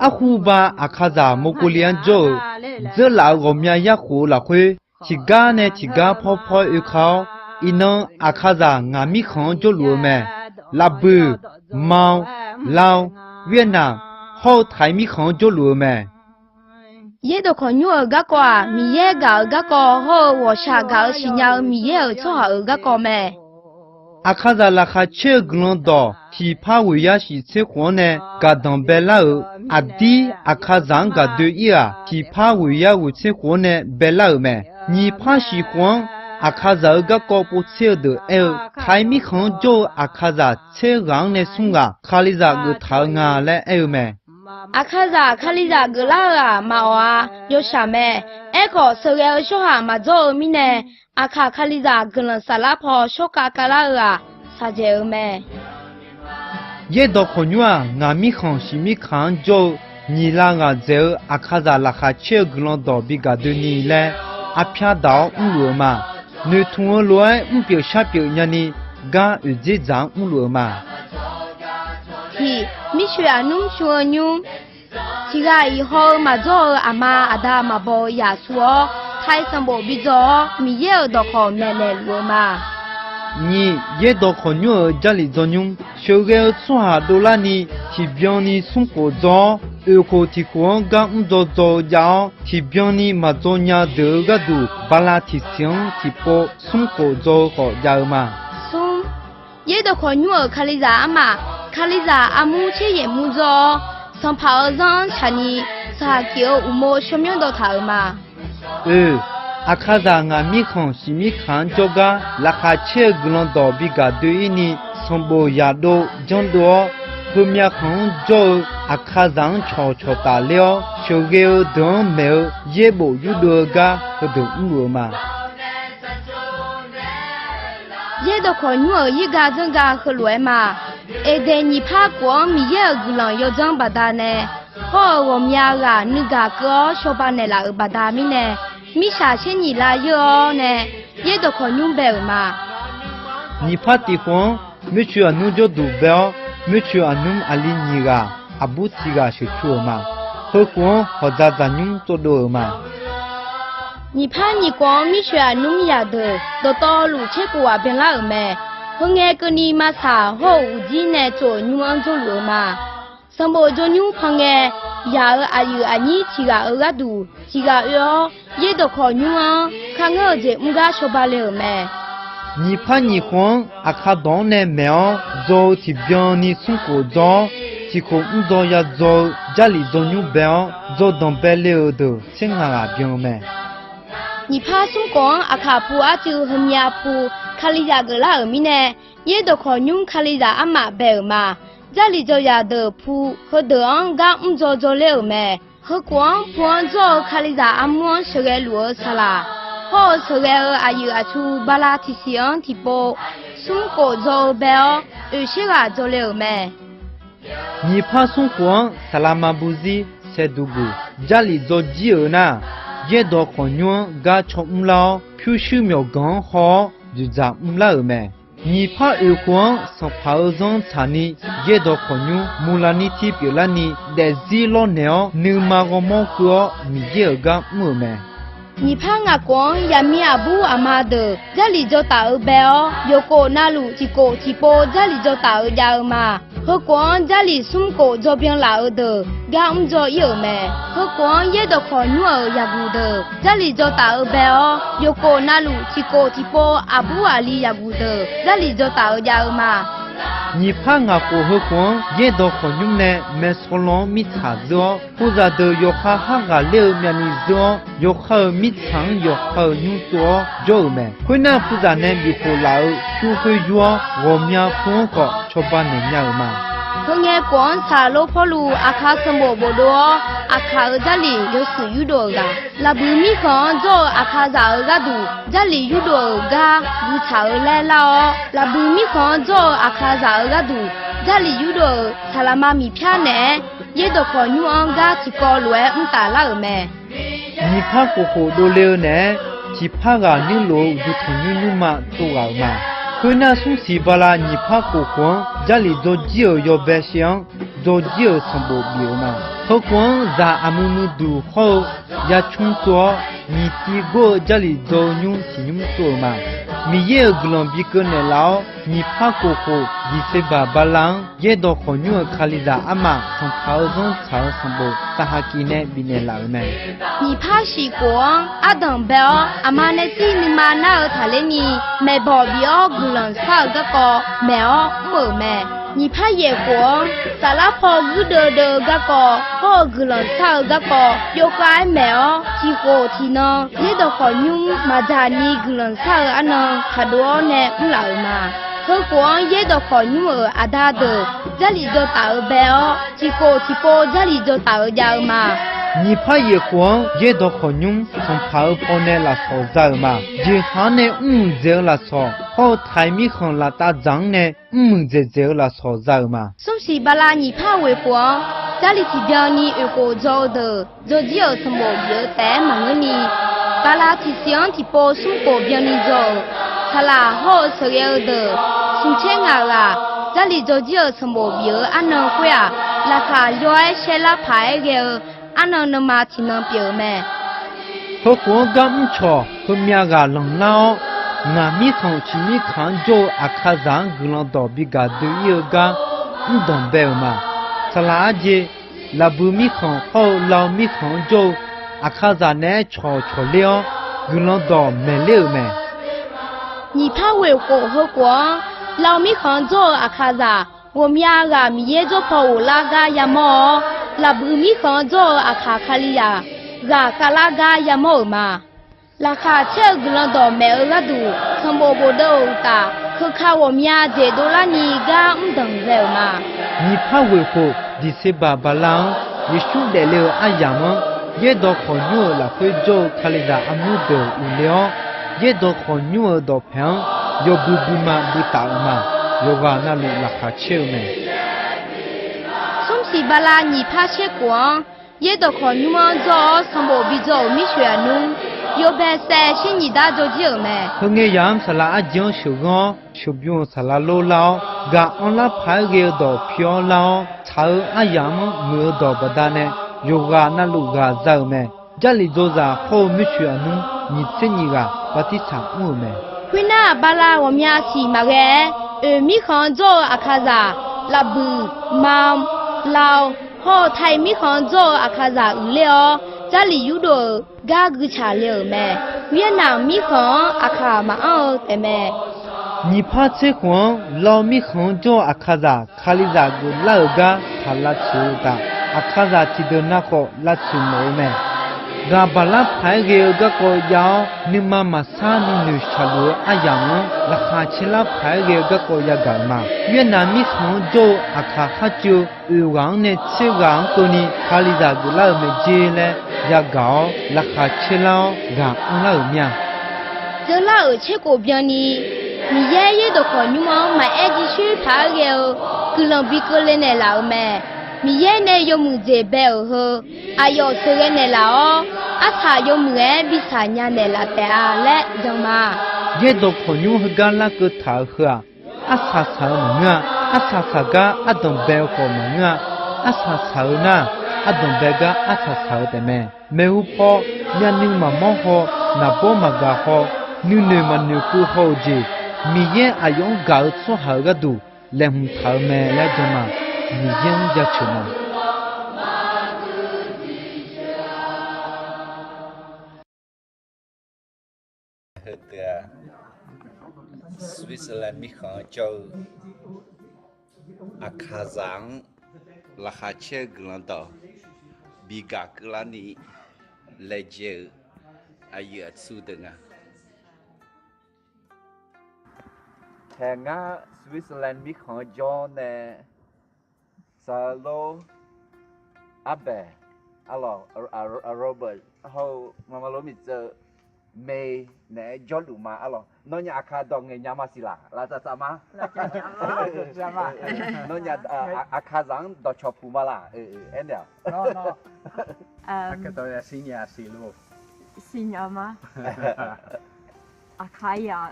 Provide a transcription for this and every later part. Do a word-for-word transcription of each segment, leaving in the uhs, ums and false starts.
Arkhuba Aqkaqzaq Mawkoli-anr jawr-euq dzeurlaf-euq ghawqmya yarkhof-eu lafkhoer, tiqgar nae tiqgar pawrpawr oeka-awr, iqnan Aqkaqzaq ngaq mirkhanq-anr jawrluf-eu mae. Lafbuiq, Mao, Lao, Vietnam hawr-eu Taiq mirkhanq-anr jawrluf-eu mae. Yaerdawq Kawqnymr-euq garkawv-aq, Miqyaer gaq-euq garkawv hawr-eu ghawqshaq gaq-eu siqnya-eu Miqyaer-euq tsawrhaq-euq garkawv mae. Aqkaqzaq laqkhaq caer-eu guiqlanq dawq tiqpar ghoeqyar shiq tser khof-anr nae gaqdanq baelar-euq aqdir Aqkaqzaq-anr gaqdoe ir-aq, tiqpar ghoeqyar ghoeq tser khof-anr nae baelar-euq mae. Nyiqpar shiq khof-anr Aqkaqzaq-euq garkawv pov tser-eu deuq aer-eu, Taiq mirkhanq-anr jawr-eu Aqkaqzaq tser ghaq-anr nae smr ghaq Kalizaq geuftaq-eu nga laer aer-eu mae. Aqkaqzaq Kalizaq geuflar-eu-aq maqawq-a, yawshaq mae. Aerkhawf, sheuqghae-eu tsawrhaq maqdzawr-eu mirnae, Aqkaq Kalizaq guiqlanq saflar paw shawrkav kavlar-eu-aq, shaqjaeq-eu mae. Yaerdawq Kawqnymr-aq, ngaq mirkhanq shiq mirkaq-anr jawr-eu nyiq lav ghaq dzaeq-eu Aqkaqzaq laqkhaq caer-eu guiqlanq dawq bi gaqdoe ni laer, arpyar daq-awr mrluf-eu ma. Noeqtmq-eu lof-aer mrpyeuf sharpyeuf nyani, gar oeqdzer dzaq-anr mrluf-eu ma. Tiq, mircoeq aqnmr shmq-eu nymr. Tiq ghaq iq haw-eu maqdzawr-eu aqma aqda maqbaw-eu yaf suf-awr, Taiq sanqbof bi dzaw-awr, Miqyaer-euq dawqkawq maeqnaeq luf-eu ma. Nyiq, Yaerdawq Kawqnymr-euq Jarlif dzawnymr. Sheuqghae-eu tsawrhaq dovlarni tiqbyan ni smr khof dzaw-awr, oeq khof tiq khof-anr gar mrdzaw dzaw-eu jav-awr, tiqbyan ni maqdzaw nya deuq-eu gharduq, bala tiqsiq-anr tiqpov smr khof dzaw-eu khawf jav-eu ma. Smr, Yaerdawq Kawqnymr-euq Kalizaq armaf, Kalizaq armur tser yaeq mur dzaw-awr, sanqpaq-euq zanr-anr shaqni, sanqhaq kif-eu uqmov shawrmyanr dawv taq-euq ma. Oe, Aqkaqzaq ngaq mirkhanq shiq mirkaq-anr jawrgar laqkhaq caer-eu guiqlanq dawq bi gaqdoe ir ni, sanqbof yaqdov janrdov-awr, heumyav khanq-anr jawr-eu Aqkaqzaq-anr cawqcawq tafler-awr, sheuqghae-eu deuq-anr maeq-eu yaerbof yurdov-eu gar heudeuq mrluf-eu ma. Yaerdawq Kawqnymr-euq irga dzanrga heulof-aer ma. Eqdaeq nyiq par khof-anr Miqyaer-euq guiqlanq yawdzanr baqdanae, hawr-eu ghawqmya ghaq nuigaq keuv-awr cawba naeqlaf-euq baqda mirnae, mirshaq tser nyiq lav yeur-awr nae, Yaerdawq Kawqnymr bae-euq ma. Nyiq par tiq khof-anr, moercoeq aqnmr jawrduq bae-awr, moercoeq aqnmr aqli nyiq ghaq, aqbur tiq ghaq sheuqcu-euq ma. Heukhof-anr hawqdzaq dzaqnymr tsovdov-euq ma. Nyiq par nyiq khof-anr mircoeq aqnmr yaqdeuq dawqtawvluf tser khof ghaq byanlar-euq mae. Heu ngae keuvni maqsaq hawr-eu uqjir nae tsov-euq nymr-anr jawrluf-eu ma. Sanqbof dzawnymr pan ngae, yaq-euq aqyuif aqnyir tiq ghaq-euq gharduq tiq ghaq oe-awr, Yaerdawq Kawqnymr-anr kharngeur-eu jeq mr gar cawba le-euq mae. Nyiq par nyiq khof-anr Aqkaq dawq-anr nae maeq-awr dzaw-eu tiqbyan ni smr khof dzaw-awr, tiq khof mrdzaw ya dzaw-eu Jarlif dzawnymr bae-awr, dzawdanq bae le-euq deuq tser ngaq ghaq byan-eu mae. Nyiq par smr khof-anr Aqkaq pu arcuiv heumya pu Kalizaq geuflar-euq mirnae, Yaerdawq Kawqnymr Kalizaq armaf bae-euq ma. Jarlif dzaw yaq deuq pu heudeuq-anr gar mrdzaw dzaw ler-euq mae. Heukhof-anr pu-anr dzawr-eu Kalizaq armur-anr sheuqghae luf-eu saqlaq, hawr-eu sheuqghae-eu aqyuif aqtsu bala tiqsiq-anr tiqpov smr khof dzaw-eu bae-awr, oeq tser ghaq dzaw le-euq mae. Nyiq par smr khof-anr Saqlaqma buzir saeqduq guq Jarlif dzaw jir-euq nar, Yaerdawq Kawqnymr-anr gar caw mrlar-awr, pyurshuir myawqganq-anr haw-awr dzoeqdzaq mrlar-euq mae. Nyiq par oeq khof-anr sanqpaq-euq zanr tsaqni, Yaerdawq Kawqnymr Muqlaqnir tir pyeuflarni daefzir lawrnaeq-awr, nuima ghawrmawr keuv-awr Miqyaer-euq gar mr-euq mae. Nyiq par ngaq khof-anr yaqmir aqbur aqma deuq Jarlif dzaw taf-eu bae-awr, yawqkhof navluf tiqkhof tiqpov Jarlif dzaw taf-eu jav-eu ma. Heukhof-anr Jarlif smr khof dzaw byan laf-eu deuq gar mrdzaw ir-euq mae. Heukhof-anr Yaerdawq Kawqnymr-euq yaqguq deuq Jarlif dzaw taf-eu bae-awr, yawqkhof navluf tiqkhof tiqpov aqbur aqli yaqguq deuq Jarlif dzaw taf-eu jav-eu ma. Nyiq par ngaq khof heukhof-anr Yaerdawq Kawqnymr nae maeqsawlan-anr mirtsaq zeur-awr, puzaq deuq yawqha har ghaqler-eu myavnuiv zeur-awr, yawqha-euq mirtsaq-anr yawqha-euq nymr tsov-awr jawr-euq mae. Khoernar, puzaq nae bifkhof laf-euq pyur khoer yur-awr, ghawqmya pu-anr khawf cawba naeq nya-euq ma. Heungae khof-anr Saqlor Pawrluv Aqkaq sanqbof bofdov-awr, Aqkaq-euq Jarlif yawshuif yurdov-euq ghaq, Laqbuiq mirkhanq-anr jawr-eu Aqkaqzaq-euq gharduq Jarlif yurdov-euq gar guiqtsaq-eu laer lar-awr, Laqbuiq mirkhanq-anr jawr-eu Aqkaqzaq-euq gharduq Jarlif yurdov-euq Saqlaqma miqpyar naeq-aer, Yaerdawq Kawqnymr-anr gar tiqkawv lof-aer mr taf lar-euq mae. Nyiq par khof khof dovle-eu naeq-aer, tiqpar ghaq nymr lof-eu uqduq tanqnymr nymrma tsov ghaq-euq ma. Khoernar, smrsiq bala nyiq par khof khof-anr Jarlif dzawjir-euq yawbae shaev-anr dzawjir-euq sanqbof bif-euq ma. Heukhof-anr zaq aqmui muiduq hawr-eu yacmr tsov-awr, nyiq tiv gor-eu Jarlif dzaw-eu nymr siqnymr tsov-euq ma. Miqyaer-euq guiqlanq bi keuv naeqlaf-awr, nyiq par khof khof December bala-anr Yaerdawq khawqnymr-euq Kalizaq armaf sanqpaq-eu zanr tsaq-eu sanqbof saqhaq kif nae bifnaeq laf-euq mae. Nyiq par shif khof-anr ardanq bae-awr, aqma nae tsir nuima nar-eu taqler ni, maeqbawq bif-awr guiqlanq shar-eu garkawv maeq-awr mr-euq mae. Nyiq par yaeq khof-anr saflar paw guirdeuv deuv-eu garkawv hawr-eu guiqlanq shar-eu garkawv yawkhav-aer maeq-awr, tiq khof tiq nan Yaerdawq khawqnymr maqdzaq ni guiqlanq shar-eu arnan taqdov-awr nae mr laf-euq ma. Heukhof-anr Yaerdawq khawqnymr-euq aqda deuq Jarlif dzaw taf-eu bae-awr, tiq khof tiq pov Jarlif dzaw taf-eu jav-eu ma. Nyiq par yaeq khof-anr Yaerdawq khawqnymr sanqpaq-eu pawnae lafsawq za-euq ma. Jeqhaq-anr nae mrmuiq dzaeq-eu lafsawq hawr-eu Taiq mirkhanq laftav dzaq-anr nae mrmuiq dzaeqdzaeq-eu lafsawq za-euq ma. Smrsiq bala nyiq par ghoeq khof-anr, Jarlif tiqbyan ni oeq khof dzaw-eu deuq dzawjir-euq sanqbof bif-eu taef-aer maqngeur ni, bala tiqsiq-anr tiqpov smr khof byanni dzaw-euq saqlaq hawr-eu sheuqghae-eu deuq smq tser ngaq ghaq Jarlif dzawjir-euq sanqbof bif-eu arnan khoer-aq, laqkhaq yaw-aer shaerlar paq-aer ghae-eu arnan nanma tiqnan pyeuf-euq mae. Heukhof-anr gar mrcawq heumyav ghaq lanqlar-awr, ngaq mirkhanq ciq mirkhanq-anr jawr-eu Aqkaqzaq-anr guiqlanq dawq bi gaq doe-ir-eu gar mrdanq bae-euq ma. Saqlaq arjeq, Laqbuiq mirkhanq hawr-eu Lao mirkhanq-anr jawr-eu Aqkaqzaq naeq-aer cawq cawqler-awr, guiqlanq dawq maeqler-euq mae. Nyiq par ghoeq khof heukhof-anr, Lao mirkhanq-anr jawr-eu Aqkaqzaq ghawqmya ghaq Miqyaer jawr paw ghoflar gar yamawr-awr, Laqbuiq mirkhanq-anr jawr-eu Aqkaq Kalizaq ghaq khavlar gar yamawr-euq ma. Laqkhaq caer-eu guiqlanq dawq maeq-eu gharduq sanqbof bofdov-euq uqtaf, keuka ghawqmya jeq dovlar ni gar mrdanq ghae-euq ma. Nyiq par ghoeq khof December bala-anr Yeqsur daefle-eu aryamq-anr, Yaerdawq khawqnymr-euq lafkhoer jawr-eu Kalizaq armur deuq uiqle-awr, Yaerdawq khawqnymr-euq dawqpaeq-anr yawbui buima bui taf-euq ma. Yawqghaq navluf laqkhaq caer-eu mae. Smrsiq bala nyiq par tser khof-anr, Yaerdawq khawqnymr-anr jawr-awr sanqbof bi dzaw-euq mirsoeq aqnmr, yawbae saev sher nyiq dar dzaw jir-euq mae. Heungae yamq-anr saqlaq arjeq-anr sheuqghanr-awr, sheuqbymr-euq saqlaq lor lar-awr, ghaq anrlar paq-aer ghae-eu dawq pi-awr lar-awr, tsaq-eu aryamq-anr muiq-eu dawq baqdanae, yawqghaq navluf ghaq za-euq mae. Jarlif dzawzaq hawr-eu mirsoeq aqnmr nyiq tser nyiq ghaq bartirsaq mr-euq mae. Khoernar, bala ghawqmya siq maqghae-aer, Oeq mirkhanq-anr jawr-eu Aqkaqzaq, Laqbuiq, Mam, Lao, hawr-eu Taiq mirkhanq-anr jawr-eu Aqkaqzaq uiqler-awr, Jarlif yurdov-euq gar guiqcaq le-euq mae. Vietnam mirkhanq-anr Aqkaq maqanr-eu taefmae. Nyiq par tser khof-anr, Lao mirkhanq-anr jawr-eu Aqkaqzaq Kalizaq geuflar-euq gar taq lavtsoeq-eu uqtaf, Aqkaqzaq tiqdeuq navkhawf lavtsoeq mawf-eu mae. Ghaq baqlar paq-aer ghae-eu garkawv jav-awr, nuima maqsar nuinoeq shaqluf-eu aryamq-anr laqkhaq caerlar paq-aer ghae-eu garkawv yagaq-euq ma. Vietnam mirkhanq-anr jawr-eu Aqkaq kharcuiv-eu oeq ghaq-anr nae tser ghaq-anr keuvni Kalizaq geuflar-euq maeqjer laer yagaq-awr, laqkhaq caerlar-awr ghaq anrlar-euq mir-a. Dzeurlar-euq tser khof byanni, Miqyaer Yaerdawq khawqnymr-anr maqaer jirshoer paq-aer ghae-eu guiqlanq bi keuvle naeqlaf-euq mae. Miqyaer nae yawmuiq jeq bae-euq heu, aqyawf sheuqghae naeqlaf-awr, arsaq yawmuiq-aer bi saqnya naeqlaf taef-a laer jan ma. Yaerdawq khawqnymr heugar larkeuv taq-euq heu-aq, arsaq saq-eu maqngeur-a. Arsaq saq gar ardanq bae-eu khawf maqngeur-a. Arsaq saq-eu nar, ardanq bae gar arsaq saq-eu taefmae. Maeqhu paw, myavnuiv maqmawr haw, naqbawr maqgaq haw, nuinoeq maqnoeqkeuv haw-euq jeq, Miqyaer aqyawf-anr gaq-eu tsawrhaq-euq gharduq laeqhmq taq-eu mae laer jan ma. Miqyaer-anr jaceuq ma. Heudeuq-aq, Switzerland mirkhanq-anr jawr-eu Aqkaqzaq-anr laqkhaq caer-eu guiqlanq dawq bi gaq keuvlar ni laejae-euq aqyuif aqtsu deuq nga. Haeq ngar Switzerland mirkhanq-anr jawr nae, saqlor Arbaeq, arlawq, Robert hawr-eu maqma lof miqtsuif mae naeq-aer jawrluf ma arlawq. Nawnyaf Aqkaq dawq ngaeqnya ma siq laq? Laqtsaf tsaf ma. Nawnyaf Aqkaqzaq-anr dawqcawq puq ma laq? Aernaeq-aq, siqnya siq luf. Siqnya ma. Aqkaqzaq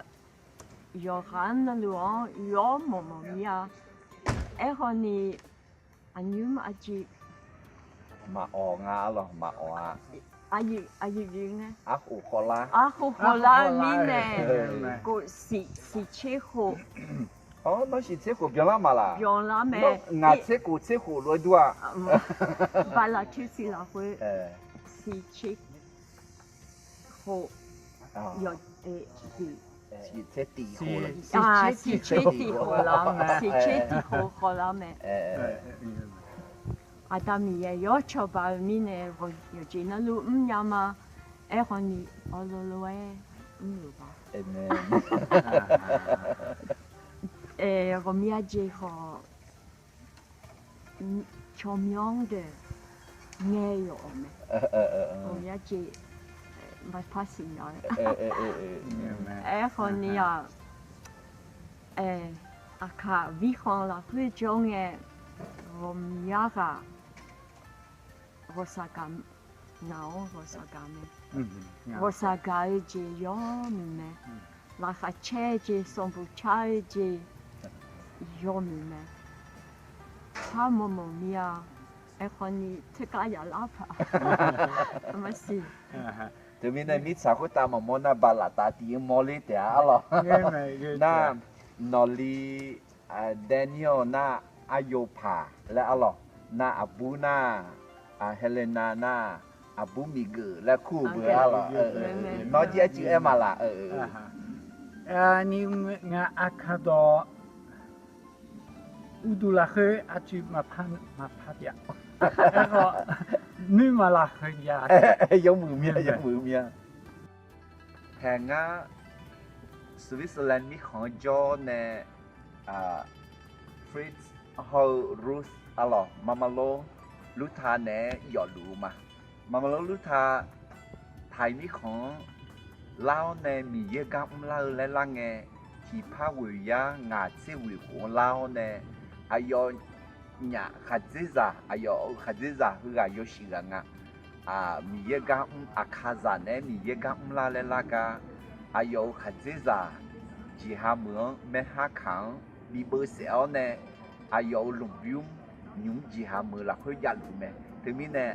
yawqghaq-anr navluf-anr yawr mawq mawq mir-a. Aerkhawf ni, aqnymr aqjeq maqawq nga arlawq, maqawq-a. Aqyuif, aqyuif bif ngae, arkhof khawvlar, arkhof khawvlar-eu mirnae, khof siq, siq tser khof. Nawr siq tser khof byanlar ma laq? Byanlar mae. Ngaq tser khof tser khof lof-aer dur-a. Bala tser siq lafkhoer siq tser khof, siq tser tiq khof, siq tser tiq khof khawvlar mae. Aqda Miqyaer yawr cawba-eu mirnae, yawqjeq navluf mrnya ma. Aerkhawf ni, awrlor lof-aer mrluf ba. Ghawqmya jeq khawf, tsawrmyanr deuq ngae yawf-awq mae. Ghawqmya jeq maqpar siqnya-a. Aerkhawf ni-aq, Aqkaq mirkhanq lafkhoer jawr ngae, ghawqmya ghaq ghawqshaq gaq, ngaq-anr ghawqshaq gaq mae. Ghawqshaq gaq-eu jeq yawmuiq mae. Laqkhaq caer-eu jeq, sanqbof car-eu jeq yawmuiq mae. Par mawrmawq mir-a. Aerkhawf ni teugar yaf lar paq. Maqsiq. Teumirnae mirtsaq khoertav maqmawr nar, baqlaf taf tiq-eu mawrler taef-a arlawq. Nar, nawqli, Daniel nar, aryopaq laer arlawq. Nar aqbur nar, Helena nar, aqbur miqgeuf laer kur-eu beu arlawq. Nawr jaer cuiv aer ma laq? Ni ngaq Aqkaq dawq uqduq lafkhoer aqcuiv maqpar, maqpar taef-a. Aerkhawf, nuirma lafkhoer ya, yawmuiq mir-a, yawmuiq mir-a. Haeq ngar Switzerland mirkhanq-anr jawr nae, Fritz hawr-eu Ruth arlawq, Mama Lor Luther naeq-aer yawfluf-eu ma. Mama Lor Luther Taiq mirkhanq-anr lar-awr nae Miqyaer gar mrlar-eu laer lar ngae, tiqpar ghoeq yar ngaq tser ghoeq khof-anr lar-awr nae, aqyawf nyaf khaqdzerzaq, aqyawf-euq khaqdzerzaq heughaq yawshuif ghaq nga. Miqyaer gar mr, Aqkaqzaq naeq-aer Miqyaer gar mrlar laer lar gar, aqyawf-euq khaqdzerzaq jeqha meuq-anr maerhar kaq-anr bibeuv saef-awr nae, aqyawf-euq lmqbymr nymq-mr jeqha meuq lafkhoer javluf mae. Teumirnae,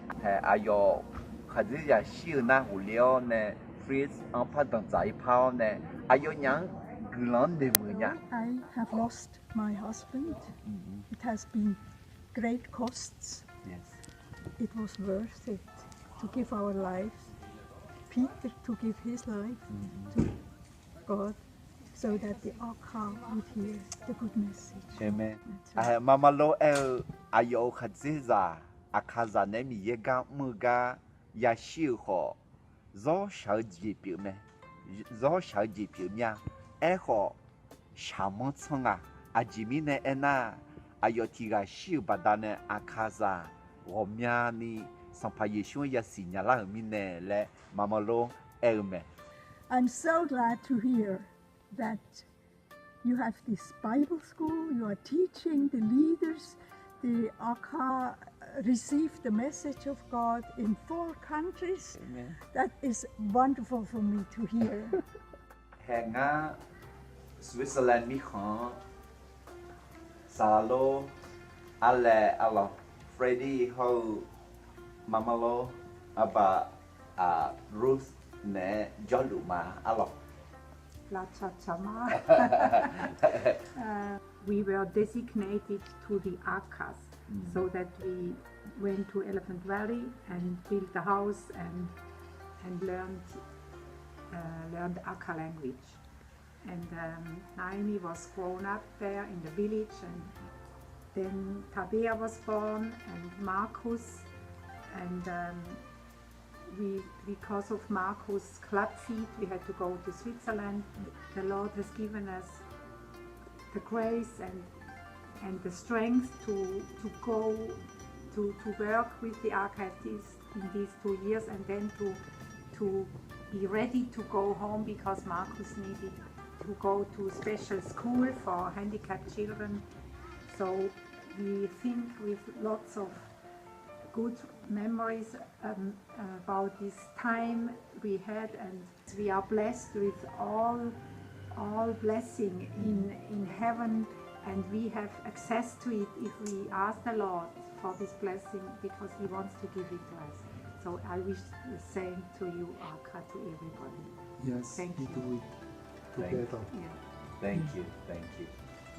aqyawf khaqdzerzaq shir-eu nar ghofle-awr nae, Fritz-anr par danqdzaq-ir par-awr nae, aqyawfnyaf-anr guiqlanq-anr noeqmuiq nya. I have lost my husband. It has been great costs. It was worth it to give our life, Peter to give his life to God, so that the Aqkaq would hear the good message. Amen. Mama Lor aer-eu, aqyawf-euq khaqdzerzaq, Aqkaqzaq naeq-aer Miqyaer gar mr-eu gar yashir-euq khawf, zawr shaq-eu jeq pyeuf mae. Zawr shaq-eu jeq pyeuf mir-a. Aerkhawf, shaqmanr tsanr nga. Aqjeq mirnae aernar, aqyawf tiq ghaq shir-euq baqdanae Aqkaqzaq ghawqmyani Sanqpaq Yeqsur-anr yasiq nya lar-euq mirnae laer Mama Lor aer-eu mae. I'm so glad to hear that you have this Bible school, you are teaching the leaders, the Aqkaq receive the message of God in four countries. That is wonderful for me to hear. Haeq ngar Switzerland mirkhanq-anr Saqlaq, Arlaeq arlawq, Freddy hawr-eu Mama Lor, aqbaq, Ruth naeq-aer jawrluf ma arlawq. We were designated to the Akas, so that we went to Elephant Valley and built the house and, and learned, uh, learned Aka language. And, um, Naomi was grown up there in the village, and then Tabea was born, and Marcus, and, um, we, because of Marcus' club seat, we had to go to Switzerland. The Lord has given us the grace and, and the strength to, to go to, to work with the Akastis in these two years, and then to, to be ready to go home because Marcus needed to go to special school for handicapped children. So we think with lots of good memories, um, about this time we had, and we are blessed with all, all blessing in, in heaven, and we have access to it if we ask the Lord for this blessing, because He wants to give it to us. So I wish the same to you, Aqkaq, to everybody. Yes, thank you. We do it together. Yeah. Thank you, thank you.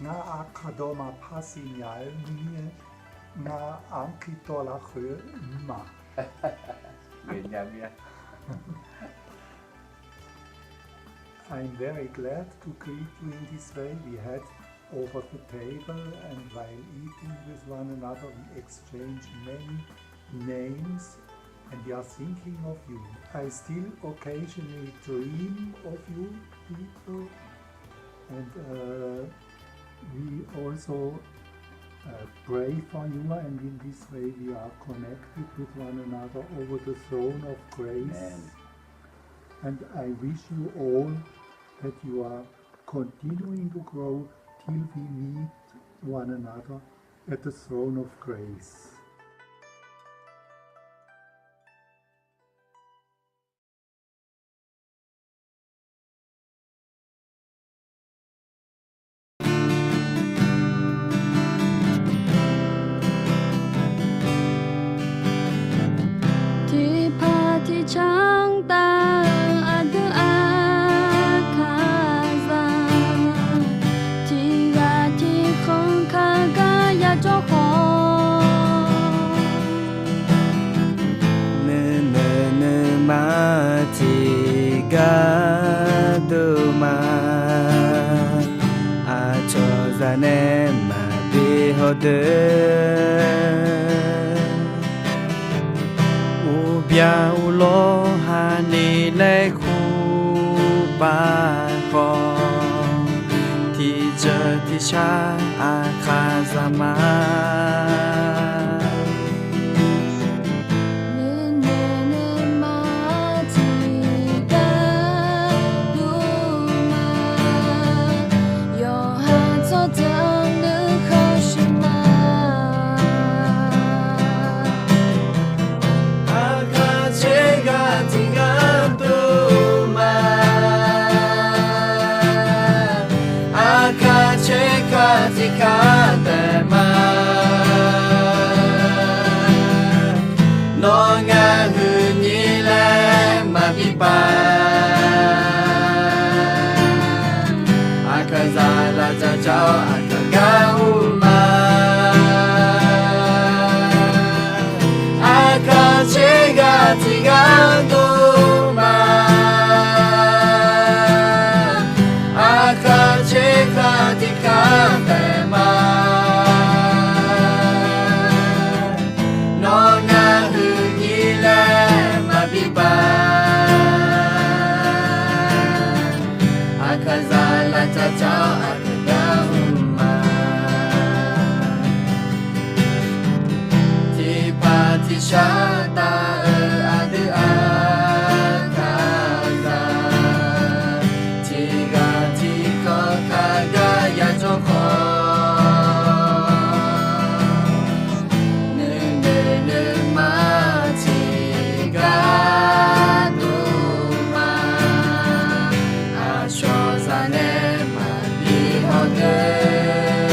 Ngar Aqkaq dawq maqpar siqnya aer mir-aer, ngar Aqkaq dawq lafkhoer mr ma. I'm very glad to greet you in this way. We had over the table, and while eating with one another, we exchanged many names, and we are thinking of you. I still occasionally dream of you people, and, uh, we also, uh, pray for you, and in this way we are connected with one another over the throne of grace. Amen. And I wish you all that you are continuing to grow till we meet one another at the throne of grace. Tiqpaq tiqcanr taf-eu aqdui Aqkaqzaq, tiqghaq tiqkhanq kaqgar yajawr khawf, nuinoeq nuima tiqgar dov ma. Aqcawq zaq nae maqbi hawdeuq, uqbya uqlawr hani laer kur pav khawf, tiqjeuq tiqshar Aqkaqzaq ma. Nuinoeq nuima tiqgar dov ma. Yawqha tsawrjeuq nuikhanr shuif ma. Aqkaq tserghaq tiqgar dov ma. Aqkaq tserghaq tiqgar dov ma. Nawr ngaq huiqnyir laer maqbi pav. Aqkaqzaq lafjaq jawr-eu Aqkaq gar ur ma. Aqkaq tserghaq tiqgar dov ma. Aqkaq tserghaq tiqgar dov ma. Nawr ngaq huiqnyir laer maqbi pav. Aqkaqzaq lafjaq jawr-eu Aqkaq gar ur ma. Tiqpaq tiqshar taf-eu aqdui Aqkaqzaq, tiqghaq tiqkhanq kaqgar yajawr khawf, nuinoeq nuima tiqgar dov ma. Aqcawq zaq nae maqbi hawdeuq,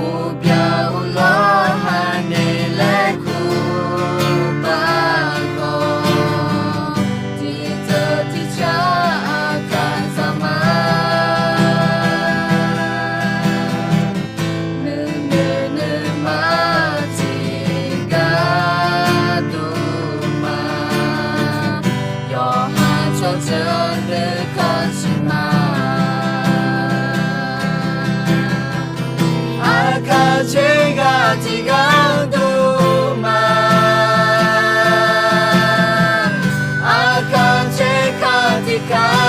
uqbya uqlawr hani laer kur pav khawf, tiqjeuq tiqshar Aqkaqzaq ma. Nuinoeq nuima tiqgar dov ma. Yawqha tsawrjeuq nuikhanr shuif ma. Aqkaq tserghaq tiqgar dov ma. Aqkaq tserghaq tiqgar